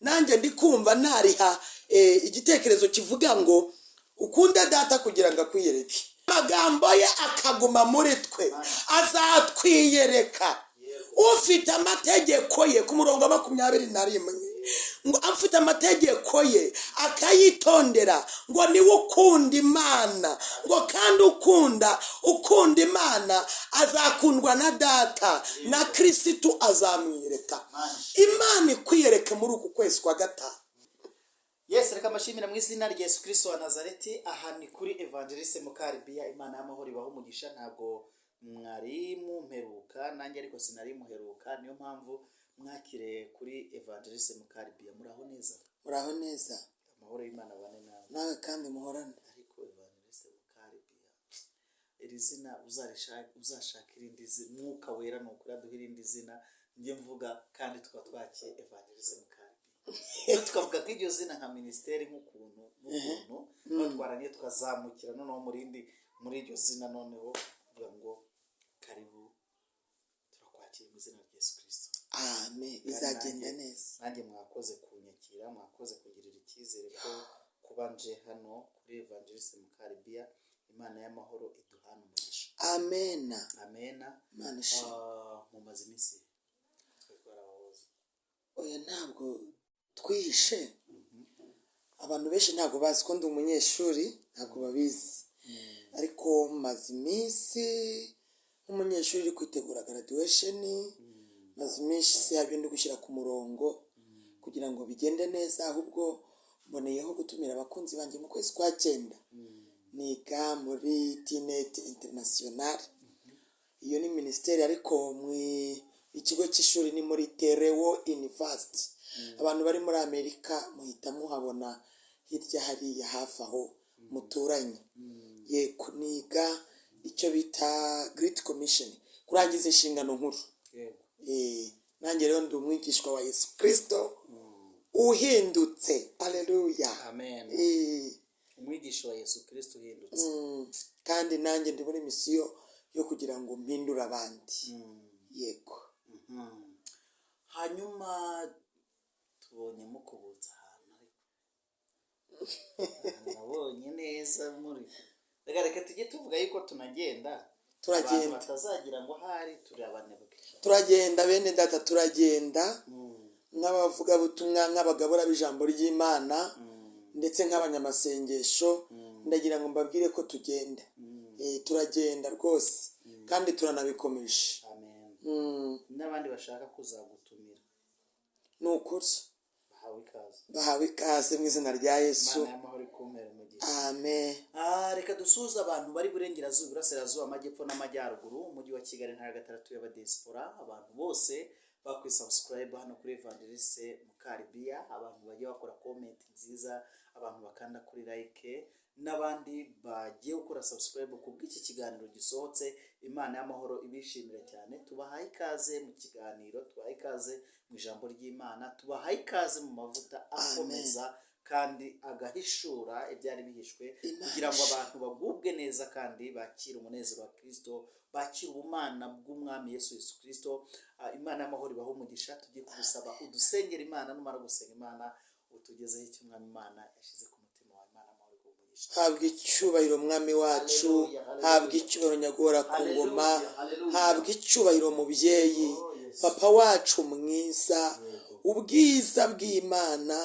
Nanjye ndi kumva nariha igitekerezo kivuga ngo ukunde Data kugira ngo akwiyereke. Amagambo ye akaguma muri twe, azatwiyereka. Ufite amategeko ye, ku murongo wa 21, ngo afite amategeko ye akayitondera, ngo niwe ukunda Imana, ngo kandi ukunda Imana azakundwa na Data, na Kirisitu azamwiyereka. Imana ikwiyereke muri uku kwezi kwa gatanu. Yesu, reka amashimira mu izina rya Yesu Kirisito wa Nazareti. Aha ni kuri Evangeliste Mukaribiya. Imana y'amahoro ibaho umugisha. Ntabwo mwari mumperuka nanjye, ariko sinari muheruka, niyo mpamvu mwakire kuri Evangeliste Mukaribiya. Muraho neza? Muraho neza. Amahoro y'Imana abane nawe. Nawe kandi muhorane. Ariko Evangeliste Mukaribiya, iri zina uzashaka irindi zina. Mwuka Wera ni ukuri aduha irindi zina njye mvuga, kandi tukaba twakiye Evangeliste Mukaribiya. Iyo tukavuga nk'iryo zina nka minisiteri, nk'ukuntu noneho twarangiye tukazamukira noneho mu rindi, muri iryo zina, noneho tuvuga ngo karibu, turakwakira mu izina rya Yesu Kirisito. Amen, bizagenda neza. Nanjye mwakoze kunyakira, mwakoze kugirira icyizere ko kuba nje hano kuri Evangeliste Mukaribiya. Imana y'amahoro iduhana umugisha. Amena. Amena. Imana ishimwe. Ah, mumaze iminsi twari twarabahoze. Oya, ntabwo twihishe. Abantu benshi ntabwo bazi ko ndi umunyeshuri, ntabwo babizi, ariko maze iminsi nk'umunyeshuri uri kwitegura graduation. Maze iminsi yabyo ndi gushyira ku murongo kugira ngo bigende neza. Ahubwo mboneyeho gutumira abakunzi banjye mu kwezi kwa cyenda. Niga muri TNET International, iyo ni minisiteri, ariko mu ikigo cy'ishuri ni muri Tereo University. Abantu bari muri Amerika muhita muhabona hirya hariya hafi aho muturanye. Yego, niga icyo bita Great Commission, kurangiza inshingano nkuru. Nanjye rero ndi umwigishwa wa Yesu Kirisito uhindutse, aleluya. Amen. Umwigisha wa Yesu Kirisito uhindutse. Kandi nanjye ndi muri misiyo yo kugira ngo mpindure abandi, yego. Hanyuma tubonye mukubutse ahantu, ariko ahantu nabonye neza muri reka tujye tuvuga yuko tunagenda. Turagenda. Abantu batazagira ngo ahari turi abanebwe. Turagenda, bene Data, turagenda nk'abavugabutumwa, nk'abagabura b'ijambo ry'Imana, ndetse nk'abanyamasengesho. Ndagira ngo mbabwire ko tugenda. Turagenda rwose kandi turanabikomeje. Amen. N'abandi bashaka kuzagutumira, Ni ukuri. bahawe ikaze. Bahawe ikaze mu izina rya Yesu. Imana y'amahoro ikumpere umugisha. Amen. Ah, reka dusuhuze abantu bari burengerazuba, iburasirazuba, amajyepfo n'amajyaruguru, umujyi wa Kigali, intara ya gatandatu y'abadiyasipora, abantu bose bakwiye subscribe hano kuri Evangeliste Mukaribiya, abantu bagiye bakora comment nziza, abantu bakanda kuri like, n'abandi bagiye gukora subscribe ku bw'iki kiganiro gisohotse. Imana y'amahoro ibishimire cyane. Tubahaye ikaze mu kiganiro, tubahaye ikaze mu ijambo ry'Imana, tubahaye ikaze mu mavuta akomeza kandi agahishura ibyari bihishwe, Imana kugira ngo ishimwe. abantu bagubwe neza kandi bakire umunezero wa Kirisito, bakire ubumana bw'Umwami Yesu Kirisito. Ah, Imana y'amahoro ibahe umugisha. Tugiye kugusaba udusengera Imana, numara gusenga Imana utugezeho icyo Umwami Imana yashyize ku mutima wawe. Imana y'amahoro iguhe umugisha. Habwa icyubahiro Mwami wacu. Haleluya, haleluya. Habwa icyubahiro Nyagora ku ngoma. Haleluya, haleluya. Habwa icyubahiro mubyeyi, Oh, yes. papa wacu mwiza. Ubwiza bw'Imana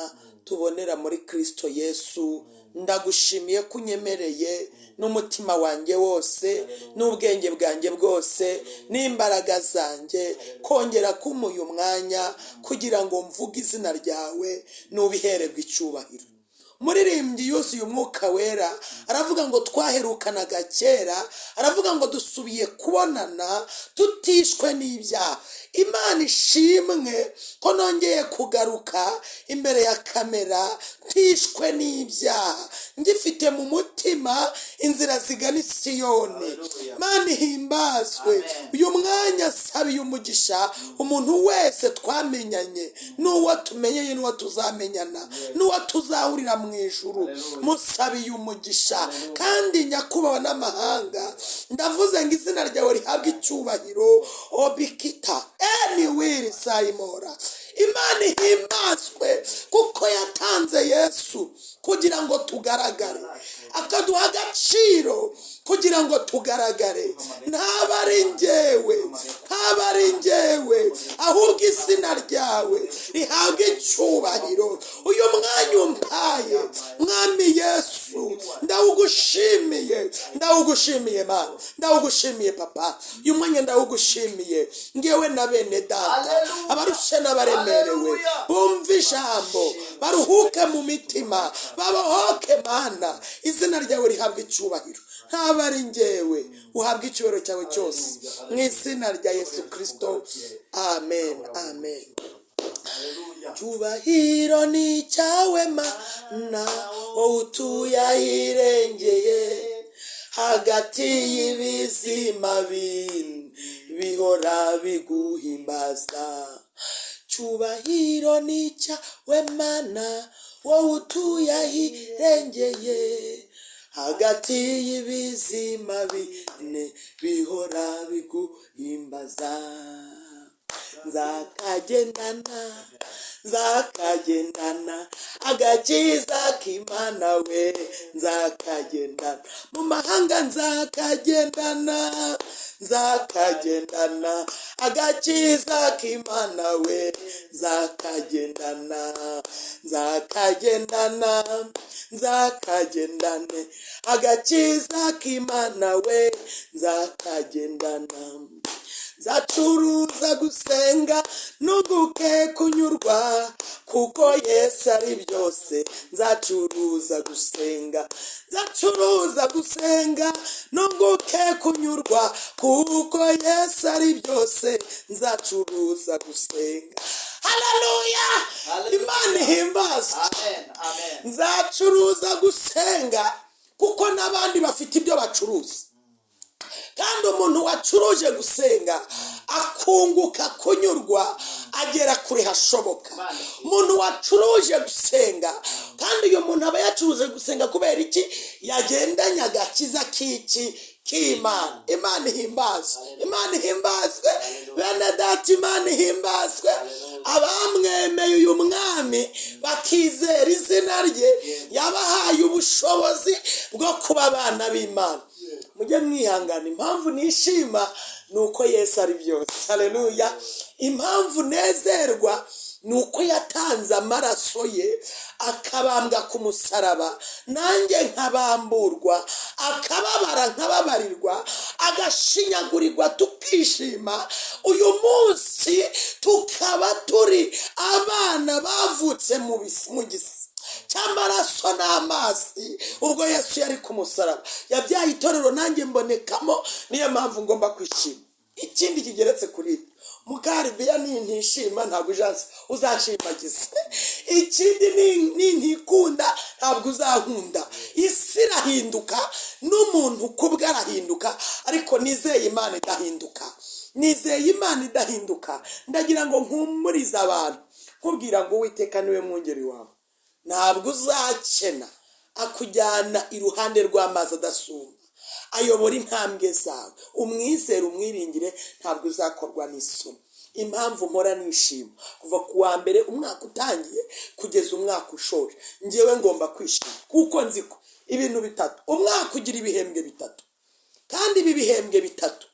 tubonera muri Kirisito Yesu, ndagushimiye ko unyemereye n'umutima wanjye wose, n'ubwenge bwanjye bwose, n'imbaraga zanjye, kongera kumuha uyu mwanya kugira ngo mvuge izina ryawe n'ubihererwe icyubahiro. Muririmbyi yuzuye Umwuka Wera aravuga ngo twaherukanaga kera, aravuga ngo dusubiye kubonana tutishwe n'ibyaha. Imana ishimwe ko nongeye kugaruka imbere ya kamera ntishwe n'ibyaha, ngifite mu mutima inzira zigana i Siyoni. Hallelujah. Imana ihimbazwe. Amen. Uyu mwanya asabiye umugisha umuntu wese twamenyanye, n'uwo tumenyanye, n'uwo tuzamenyana, n'uwo tuzahurira mu ijuru. Hallelujah. Musabiye umugisha. Kandi nyakubahwa n'amahanga, ndavuze ngo izina ryawe rihabwe icyubahiro. Obikita eni wiri sayimora. Imana ihimbazwe kuko yatanze Yesu kugira ngo tugaragare, akaduha agaciro kugira ngo tugaragare. Ntaba ari njyewe, ntaba ari njyewe, ahubwo izina ryawe rihabwe icyubahiro. Uyu mwanya umpaye, Mwami Yesu, ndawugushimiye, ndawugushimiye Mana, ndawugushimiye Papa. Uyu mwanya ndawugushimiye ngewe na bene data, abarushe n'abaremerewe, bumve ijambo, baruhuke mu mitima, babohoke. Mana, izina ryawe rihabwa icyubahiro. Ntaba ari njyewe, uhabwa icyubahiro cyawe cyose, mu izina rya Yesu Kirisito, amen, amen. Cyubahiro ni icyawe Mana, wowe utuye ahirengeye, hagati y'ibizima bine bihora biguhimbaza. Cyubahiro ni icyawe Mana, wowe utuye ahirengeye, hagati y'ibizima bine bihora biguhimbaza. Nzakagendana, nzakagendana agakiza k'Imana we, nzakagendana mu mahanga, nzakagendana, nzakagendana agakiza k'Imana we, nzakagendana, nzakagendana, nzakagendane agakiza k'Imana we, nzakagendana. Nzacuruza gusenga n'uguke kunyurwa, kuko Yesu ari byose. Nzacuruza gusenga, nzacuruza gusenga n'uguke kunyurwa, kuko Yesu ari byose. Nzacuruza gusenga. Haleluya, Imana ihimbazwe. Amen, amen. Nzacuruza gusenga kuko n'abandi bafite ibyo bacuruza, kandi umuntu wacuruje gusenga akunguka kunyurwa, agera kure hashoboka. Umuntu wacuruje gusenga, kandi uyu muntu aba yacuruje gusenga kubera iki? Yagendanye agakiza k'iki? K'Imana. Imana ihimbazwe, Imana ihimbazwe, bene data, Imana ihimbazwe. Abamwemeye uyu mwami bakizera izina rye, yabahaye ubushobozi bwo kuba abana b'Imana. Mujye mwihangana. Impamvu nishima ni uko Yesu ari byose. Haleluya. Impamvu nezerwa ni uko yatanze amaraso ye akabambwa ku musaraba, nanjye nkabamburwa, akababara nkababarirwa, agashinyagurirwa tukishima. Uyu munsi tukaba turi abana bavutse mu gisi cy'amaraso n'amazi. Ubwo Yesu yari ku musaraba, yabyaye itorero, nanjye mbonekamo. Niyo mpamvu ngomba kwishima. Ikindi kigeretse kuri ibyo, Mukaribiya, nintishima ntabwo uzanshimagiza. Ikindi, nintikunda ntabwo uzankunda. Isi irahinduka, n'umuntu kubwe arahinduka, ariko nizeye Imana idahinduka, nizeye Imana idahinduka. Ndagira ngo mpumurize abantu, nkubwira ngo Uwiteka niwe mwungeri wawe, ntabwo uzakena. Akujyana iruhande rw'amazi adasuma, ayobora intambwe zawe. Umwizere, umwiringire, ntabwo uzakorwa n'isoni. Impamvu mpora nishima kuva ku wa mbere umwaka utangiye kugeza umwaka ushoje, ngewe ngomba kwishima kuko nzi ko ibintu bitatu, umwaka ugira ibihembwe bitatu, kandi ibi bihembwe bitatu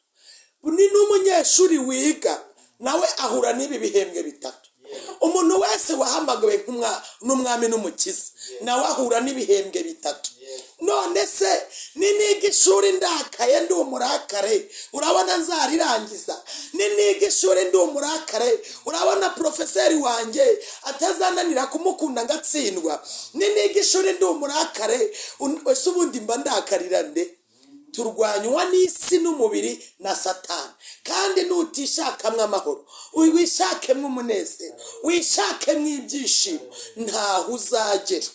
ni n'umunyeshuri wiga nawe ahura n'ibi bihembwe bitatu. Umuntu wese wahamagawe n'umwami n'umukiza nawe ahura n'ibihembwe bitatu. None se niniga ishuri ndakaye, ndi umurakare, urabona nzarirangiza? Niniga ishuri ndi umurakare, urabona porofeseri wanjye atazananira kumukunda ngatsindwa? Niniga ishuri ndi umurakare, ese ubundi mba ndakarira nde? Turwanywa n'isi n'umubiri na Satani. Kandi nutishakamo amahoro, wishakemo umunezero, wishakemo ibyishimo, ntaho uzagera.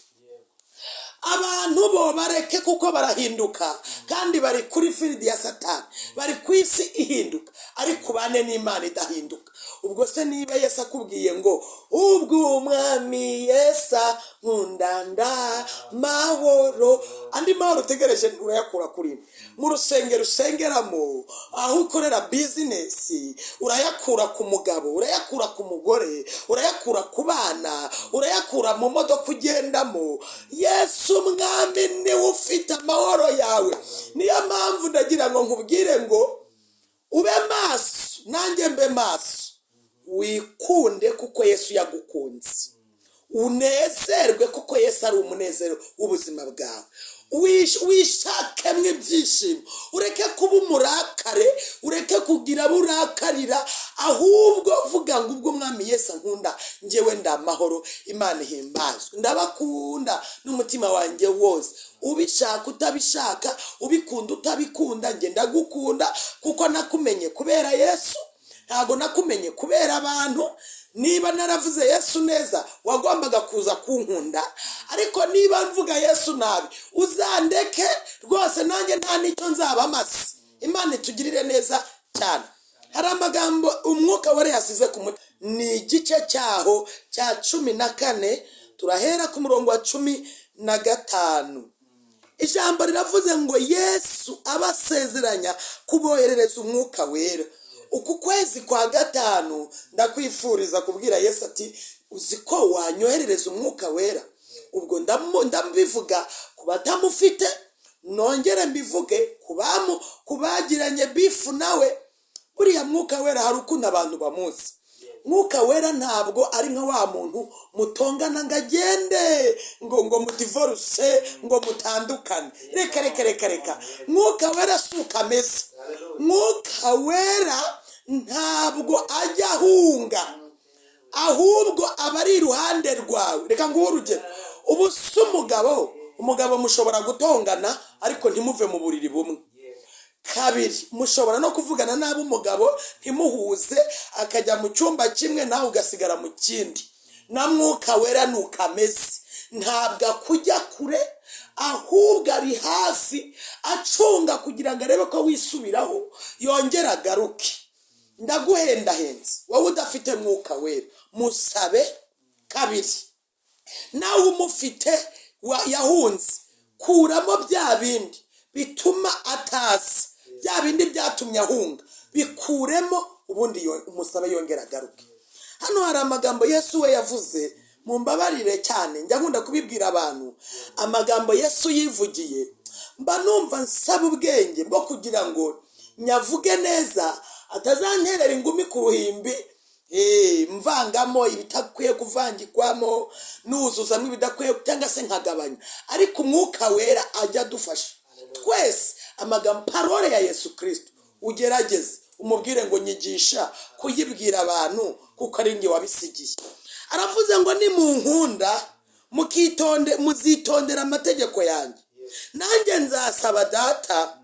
Abantu bo bareke kuko barahinduka, kandi bari kuri field ya Satani, bari ku isi ihinduka, ariko ubane n'Imana idahinduka. Ubwo se niba Yesu akubwiye ngo ubwo umwami Yesu ankunda ndamahoro, andi mahoro utegereje urayakura kuri mwe. Mu rusengero usengeramo, aho ukorera business, urayakura ku mugabo, urayakura ku mugore, urayakura ku bana, urayakura mu modoka ugendamo. Yesu umwami niwe ufite amahoro yawe. Niyo mpamvu ndagira ngo nkubwire ngo ube maso, nanjye mbe maso. Wikunde kuko Yesu yagukunze, unezerwe kuko Yesu ari umunezero w'ubuzima bwawe. Wishakemo ibyishimo, ureke kuba umurakare, ureke kugira abo urakarira, ahubwo vuga ngo ubwo umwami Yesu ankunda, njyewe ndamahoro. Imana ihimbazwe. Ndabakunda n'umutima wanjye wose, ubishaka utabishaka, ubikunda utabikunda, njye ndagukunda kuko nakumenye kubera Yesu, ntabwo nakumenye kubera abantu. Niba naravuze Yesu neza, wagombaga kuza kunkunda, ariko niba mvuga Yesu nabi, uzandeke rwose, nanjye nta n'icyo nzaba maze. Imana itugirire neza cyane. Hari amagambo umwuka wari yasize ku mutima, ni igice cyaho cya 14, turahera ku murongo wa 15. Ijambo riravuze ngo Yesu abasezeranya kuboherereza umwuka wera. Uku kwezi kwa gatanu ndakwifuriza kubwira Yesu ati uzi ko wanyoherereza umwuka wera? Ubwo ndabivuga ku batamufite, nongere mbivuge ku bagiranye beef nawe. Buriya mwuka wera hari ukuntu abantu bamuzi. Mwuka wera ntabwo ari nka wa muntu mutongana ngo agende, ngo mudivorce, ngo mutandukane. Reka reka reka reka, mwuka wera si uko ameze. Mwuka wera ntabwo ajya ahunga, ahubwo aba ari iruhande rwawe. Reka nguhe urugero. Ubu si umugabo mushobora gutongana ariko ntimuve mu buriri bumwe. Kabiri, mushobora no kuvugana nabi, umugabo ntimuhuze, akajya mu cyumba kimwe nawe ugasigara mu kindi. Na mwuka wera nuko ameze, ntabwo akujya kure, ahubwo ari hafi acunga kugira ngo arebe ko wisubiraho yongere agaruke. Ndaguhendahenze wowe udafite mwuka wera, musabe. Kabiri, nawe umufite yahunze, kuramo bya bindi bituma atazi, bya bindi byatumye ahunga bikuremo, ubundi umusabe yongere agaruke. Hano hari amagambo Yesu we yavuze, mumbabarire cyane, njya nkunda kubibwira abantu. Amagambo Yesu yivugiye mba numva nsaba ubwenge bwo kugira ngo nyavuge neza, atazanterera ingumi ku ruhimbi, mvangamo ibidakwiye kuvangirwamo, nuzuzamo ibidakwiye cyangwa se nkagabanya. Ariko umwuka wera ajya adufasha twese. Amagambo, parole ya Yesu Kirisito, ugerageze umubwire ngo nyigisha kuyibwira abantu kuko ari njye wabisigiye. Aravuze ngo nimunkunda mukitonde, muzitondera amategeko yanjye, nanjye nzasaba Data,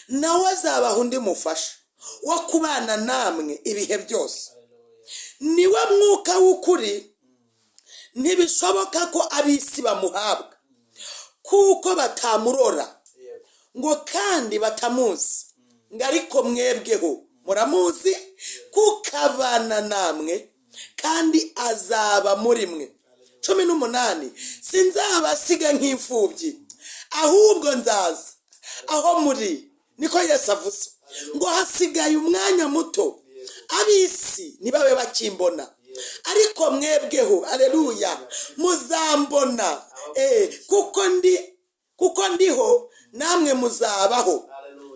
nawe azabaha undi mufasha wo kubana namwe ibihe byose, niwe mwuka w'ukuri. Ntibishoboka ko ab'isi bamuhabwa kuko batamurora ngo kandi batamuzi, ngo ariko mwebweho muramuzi kuko abana namwe kandi azaba muri mwe. 18, sinzabasiga nk'imfubyi, ahubwo nzaza aho muri. Niko Yesu avuze ngo hasigaye umwanya muto ab'isi ntibabe bakimbona, ariko mwebweho, aleluya, muzambona, kuko ndiho namwe muzabaho.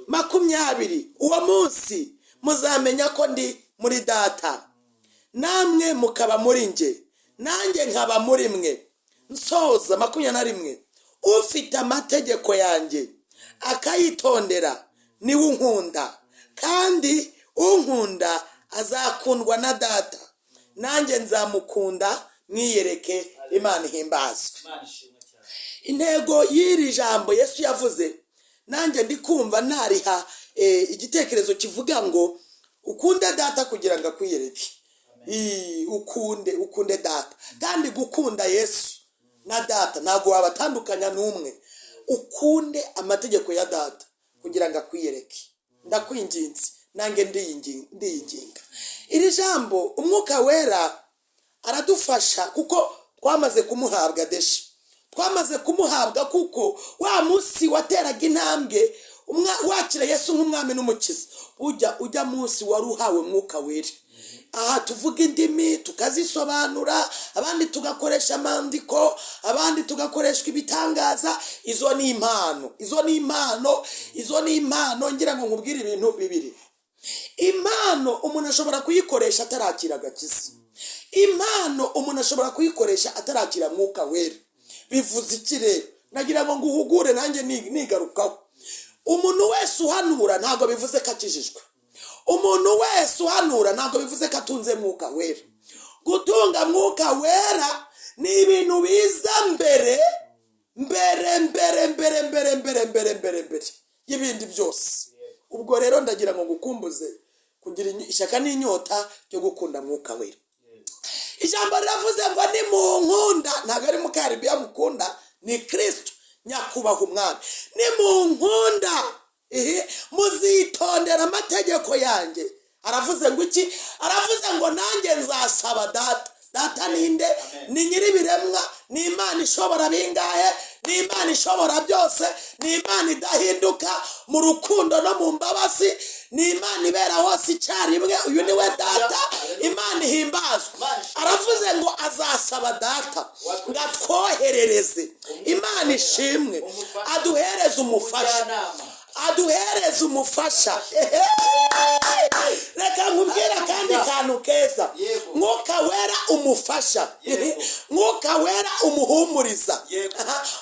20, uwo munsi muzamenya ko ndi muri Data, namwe mukaba muri njye, nanjye nkaba muri mwe. Nsoza 21, ufite amategeko yanjye akayitondera niwe unkunda, kandi unkunda azakundwa na Data, nanjye nzamukunda mwiyereke. Imana ihimbazwe. Imana ishimwe cyane. Intego y'iri jambo Yesu yavuze, nanjye ndi kumva nariha igitekerezo kivuga ngo ukunde Data kugira ngo akwiyereke. Ukunde Data. Kandi gukunda Yesu na Data ntabwo wabatandukanya n'umwe. Ukunde amategeko ya Data kugira ngo akwiyereke. Ndakwinginze. Nanjye ndiyinginga iri jambo. Umwuka Wera aradufasha kuko twamaze kumuhabwa. Deshe twamaze kumuhabwa, kuko wa munsi wateraga intambwe wakira Yesu nk'umwami n'umukiza, ujya munsi wari uhawe Mwuka Wera. Aha tuvuga indimi tukazisobanura, abandi tugakoresha amandiko, abandi tugakoreshwa ibitangaza. Izo ni impano, izo ni impano, izo ni impano. Ngira ngo nkubwire ibintu bibiri. Impano umuntu ashobora kuyikoresha atarakira agakiza. Impano umuntu ashobora kuyikoresha atarakira Mwuka Wera. Bivuze iki rero? Nagira ngo nguhugure, nanjye nigarukaho. Umuntu wese uhanura ntabwo bivuze ko akijijwe. Umuntu wese uhanura ntabwo bivuze ko atunze Mwuka Wera. Gutunga Mwuka Wera ni ibintu biza mbere, mbere, mbere, mbere, mbere, mbere, mbere, mbere, mbere y'ibindi byose. Ubwo rero ndagira ngo ngukumbuze kugira ishyaka n'inyota ryo gukunda Mwuka Wera. Ijambo riravuze ngo ni mu nkunda, ntabwo ari Mukaribiya mukunda, ni Kirisito nyakubahwa umwami. Ni mu nkunda ihi muzitondera amategeko yanjye. Aravuze ngo iki? Aravuze ngo nanjye nzasaba Data. Data ninde? Ni nyir'ibiremwa, ni Imana ishobora bingahe? Ni Imana ishobora byose, ni Imana idahinduka mu rukundo no mu mbabazi, ni Imana ibera hose icyarimwe. Uyu ni we Data. Imana ihimbazwa. Aravuze ngo azasaba Data ngo atwoherereze, Imana ishimwe, aduhereze umufasha. Umujyanama. Aduhereze umufasha. Reka nkubwire akandi kantu keza. Yego. Mwuka Wera umufasha. Yego. Mwuka Wera umuhumuriza. Yego.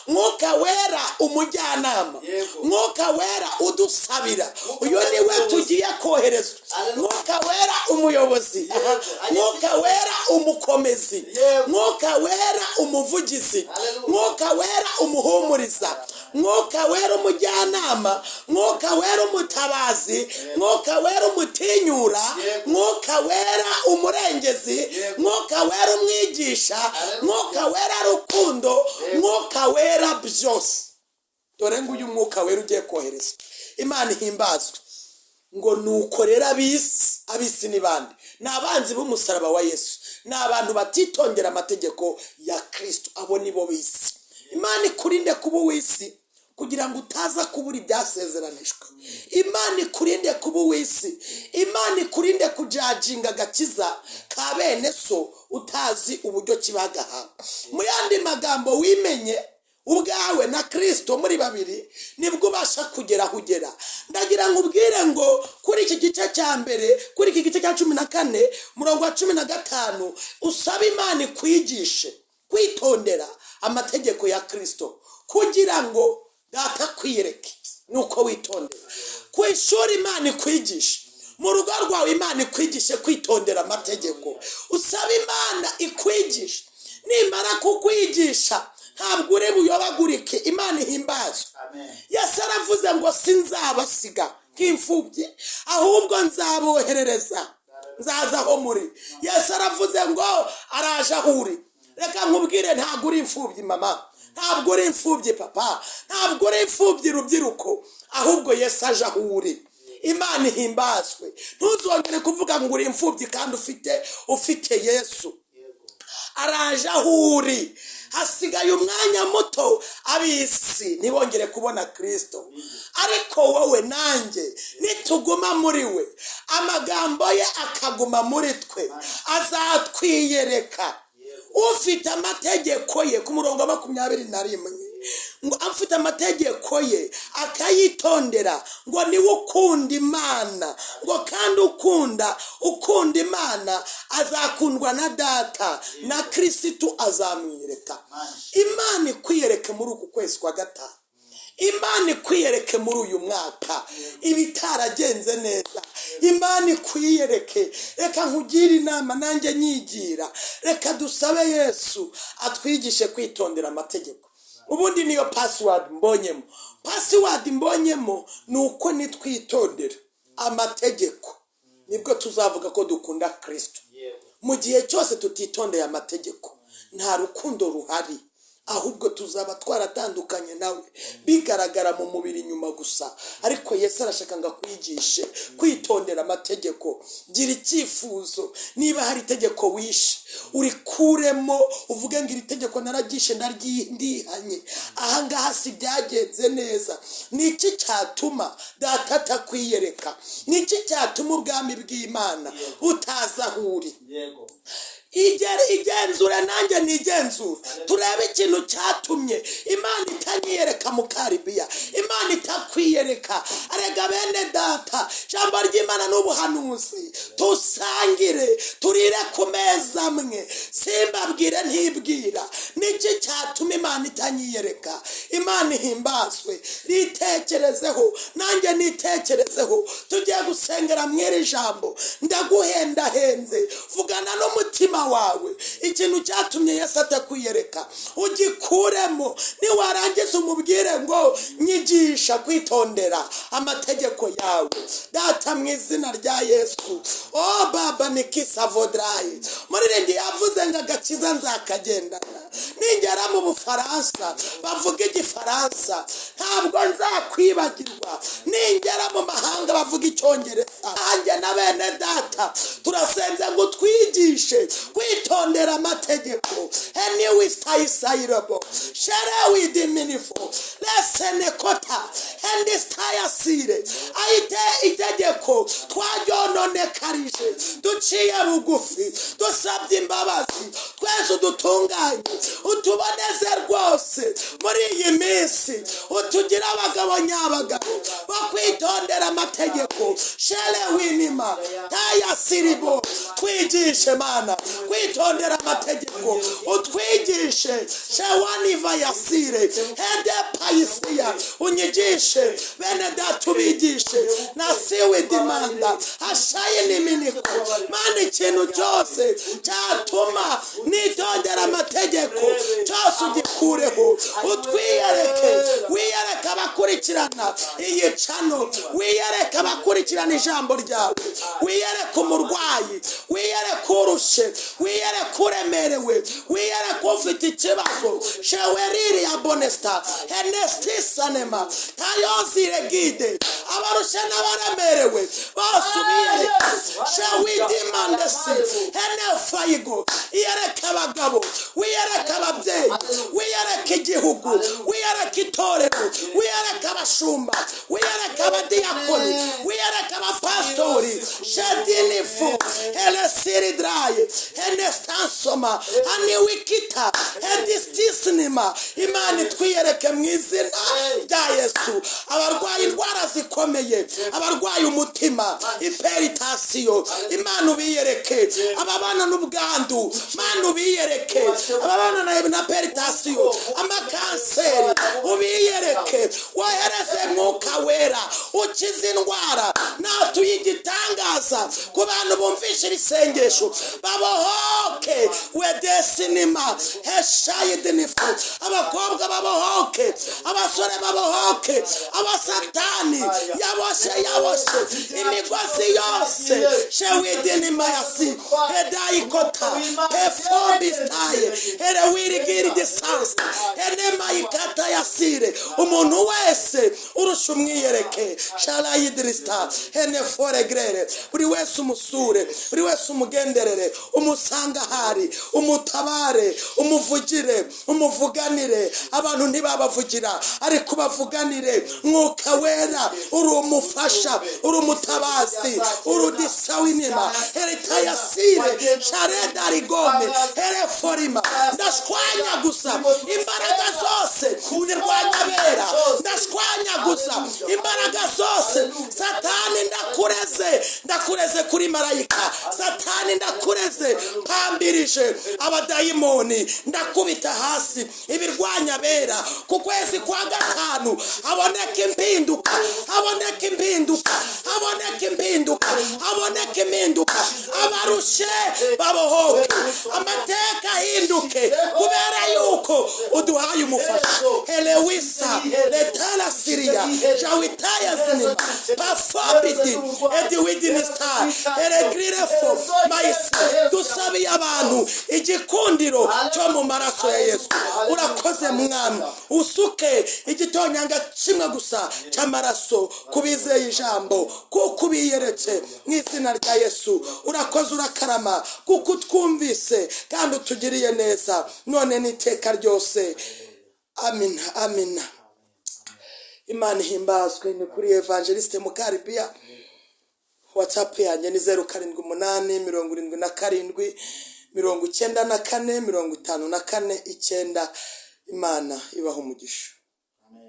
Mwuka Wera umujyanama. Yego. Mwuka Wera udusabira. Uyu Wera ni we umuyobozi. tugiye koherezwa. Haleluya. Mwuka Wera umuyobozi. Yego. Mwuka Wera umukomezi. Yego. Mwuka Wera umuvugizi. Haleluya. Mwuka Wera umuhumuriza. Mwuka Wera umujyanama. Mwuka Wera umutabazi. Mwuka Wera umutinyura. Yego. Mwuka Wera umurengezi. Yego. Mwuka Wera umwigisha. Haleluya. Mwuka Wera rukundo. Yego. Mwuka Wera byose. Dore nguyu Mwuka Wera ugiye koherezwa. Imana ihimbazwe. Ngo nuko rero ab'isi, ab'isi ni bande? Ni abanzi b'umusaraba wa Yesu, ni abantu batitondera amategeko ya Kirisito. Abo ni bo b'isi. Imana ikurinde kuba uw'isi kugira ngo utaza kubura ibyasezeranijwe. Imana ikurinde kuba uw'isi. Imana ikurinde kujudginga agakiza ka bene so utazi uburyo kibagahawe. Mu yandi magambo, wimenye ubwawe na Kirisito muri babiri, nibwo ubasha kugera aho ugera. Ndagira ngo ubwire ngo kuri iki gice cya mbere, kuri iki gice cya 14, murongo wa 15, usaba Imana ikwigishe kwitondera amategeko ya Kirisito kugira ngo Data kwiyereke nuko witondera. Ku ishuri Imana ikwigishe, mu rugo rwawe Imana ikwigishe kwitondera amategeko. Usaba Imana ikwigishe. Nimara kukwigisha ntabwo uri buyobagurike. Imana ihimbazwe. Amen. Yesu aravuze ngo sinzabasiga nk'imfubyi, ahubwo nzaboherereza, nzaza aho muri. Yesu aravuze ngo araje aho uri. Reka nkubwire, ntabwo uri imfubyi mama, ntabwo uri imfubyi papa, ntabwo uri imfubyi rubyiruko, ahubwo Yesu aje aho uri. Imana ihimbazwe. Ntuzongere kuvuga ngo uri imfubyi kandi ufite Yesu. Araje aho uri. Hasigaye umwanya muto ab'isi ntibongere kubona Kirisito, ariko wowe nanjye nituguma muri we, amagambo ye akaguma muri twe, azatwiyereka. Ufite amategeko ye, ku murongo wa 21, ngo afite amategeko ye akayitondera, ngo niwe ukunda Imana, ngo kandi ukunda Imana azakundwa na Data, na Kirisitu azamwiyereka. Imana ikwiyereke muri uku kwezi kwa gatanu. Imana ikwiyereke muri uyu mwaka. Ibitaragenze neza, Imana ikwiyereke. Reka nkugire inama, nanjye nyigira. Reka dusabe Yesu atwigishe kwitondera amategeko. Ubundi niyo password mbonyemo. Password mbonyemo ni uko nitwitondera amategeko nibwo tuzavuga ko dukunda Kirisito. Yego. Mu gihe cyose tutitondeye amategeko, nta rukundo ruhari. Ahubwo tuzaba twaratandukanye nawe bigaragara mu mubiri inyuma gusa. Ariko Yesu arashaka ngo akwigishe kwitondera amategeko. Gira icyifuzo, niba hari itegeko wishe, urikuremo, uvuge ngo: "Iri tegeko nararyishe, ndihanye ahangaha si byagenze neza." Ni iki cyatuma Data atakwiyereka? Ni iki cyatuma ubwami bw'Imana butaza aho uri? Igenzure, nanjye nigenzure, turebe ikintu cyatumye Imana itanyiyereka mu Karibiya, Imana itakwiyereka. Arega bene Data, ijambo ry'Imana n'ubuhanuzi, tusangire, turire ku meza amwe, simbabwire ntibwira. Niki cyatuma Imana itanyiyereka? Imana ihimbazwe. Ritekerezeho, nanjye nitekerezeho. Tugiye gusengera mw'iri jambo. Ndaguhendahenze, vugana n'umutima wawe. Ikintu cyatumye Yesu atakwiyereka ugikuremo. Niwarangiza umubwire ngo: "Nyigisha kwitondera amategeko yawe, Data, mu izina rya Yesu." O Baba, nikisavodrayi muririmbyi yavuze ngo: "Agakiza nzakagendana ningera mu Bufaransa bavuga Igifaransa, ntabwo nzakwibagirwa ningera mu mahanga bavuga Icyongereza." Nanjye na bene Data turasenze ngo twigishe kwitondera amategeko. Heniwisitayisayirabo sherewidiminifu lesenekota hendisitayasire ayite. Itegeko twaryononekarije, duciye bugufi, dusabye imbabazi. Twese udutunganye, utuboneze rwose muri iyi minsi, utugire abagabo nyabagabo bo kwitondera amategeko. Shere winima tayasiribo, twigishe Mana kwitondera amategeko, utwigishe. Shewaniva yasire hede payisiya, unyigishe, bene Data ubigishe. Nasiwe dimanda hashaye n'iminiko. Mana, ikintu cyose cyatuma nitondera amategeko cyose ugikureho, utwiyereke. Wiyereke abakurikirana iyi channel, wiyereke abakurikirana ijambo ryawe, wiyereke umurwayi, wiyereke urushe, wiyereke uremerewe, wiyereke ufite ikibazo. Sheweriri ya bonesita henestisanema tayozire gide, abarushe n'abaremerewe bose ubiyereke. Shewidimandesi henefayigo, iyereke abagabo, wiyereke ababyeyi, wiyereke igihugu, wiyereke itorero, wiyereke abashumba, wiyereke abadiyakoni, wiyereke abapasitori. Shedinifu helesiridraye henestansoma aniwikita hedistisinima. Imana itwiyereke mu izina rya Yesu. Abarwaye indwara zikomeye, abarwaye umutima, hypertension, Imana ubiyereke. Ababana n'ubwandu, Mana ubiyereke. Ababana na hypertension, amakanseri, ubiyereke. Wohereze Mwuka Wera ukize indwara. Natuye igitangaza ku bantu bumvisha iri sengesho, babohoke. Wedesinima heshayidinifu, abakobwa babohoke, abasore babohoke, abasatani yaboshe, yaboshe imigozi yose. Shewidinimayasi hedayikota hefombistaye herewirigiri disansi enemayikata yasire. Umuntu wese urusha umwiyereke. Sharayidirista heneforegrere, buri wese umusure, buri wese umugenderere, umusanga ahari, umutabare, umuvugire, umuvuganire. Abantu ntibabavugira, ariko ubavuganire. Mwuka Wera, uri umufasha, uri umutabazi, uri udisawinima heritayasire sharedarigome hereforima. Ndashwanya gusa imbaraga zose zirwanya abera, ndashwanya gusa imbaraga zose. Satani, ndakureze, ndakureze kuri marayika. Satani, ndakureze, mpambirije abadayimoni, ndakubita hasi ibirwanya abera. Ku kwezi kwa gatanu haboneka impinduka, haboneka impinduka, haboneka impinduka, haboneka impinduka. Abarushe babohoke, amateka ahinduke, kubera yuko Kuko uduhaye umufasha. Elewisa letara siriya jawitaya zinima pafobidi ediwidinista eregrirefo mayisi. Dusabiye abantu igikundiro cyo mu maraso ya Yesu. Urakoze, Mwami. Usuke igitonyanga kimwe gusa cy'amaraso ku bizeye ijambo, kuko ubiyeretse mu izina rya Yesu. Urakoze, urakarama, kuko utwumvise kandi utugiriye neza none n'iteka ryose. Amina, amina. Imana ihimbazwe. Ni kuri Evangeliste Mukaribiya. WhatsApp yanjye ni 0787749549. Imana ibaha umugisha.